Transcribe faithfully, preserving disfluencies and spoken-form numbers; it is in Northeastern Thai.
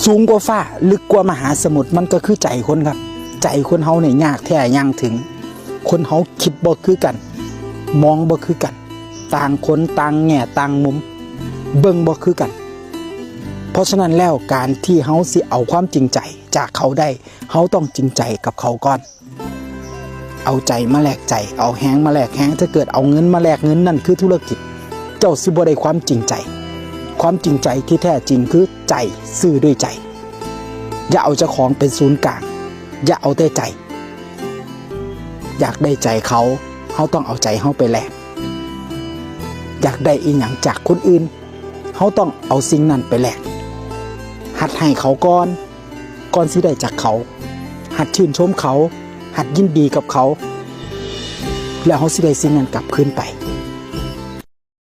สูงกว่าฟ้า ลึกกว่ามหาสมุทร มันก็คือใจคนครับ ใจคนเฮาเนี่ยยากแท้ย่างถึง คนเฮาคิดบ่คือกัน มองบ่คือกัน ต่างคนต่างแง่ต่างมุม เบิ่งบ่คือกัน เพราะฉะนั้นแล้วการที่เฮาสิเอาความจริงใจจากเขาได้ เฮาต้องจริงใจกับเขาก่อน เอาใจมาแลกใจ เอาแฮงมาแลกแฮง ถ้าเกิดเอาเงินมาแลกเงิน นั่นคือธุรกิจ เจ้าสิบ่ได้ความจริงใจ ความจริงใจที่แท้จริงคือใจ ซื้อด้วยใจ อย่าเอาเจ้าของเป็นศูนย์กลาง อย่าเอาแต่ใจ อยากได้ใจเขา เฮาต้องเอาใจเฮาไปแลก อยากได้อีหยังจากคนอื่น เฮาต้องเอาสิ่งนั้นไปแลก หัดให้เขาก่อน ก่อนสิได้จากเขา หัดชื่นชมเขา หัดยินดีกับเขา แล้วเฮาสิได้สิ่งนั้นกลับคืนไป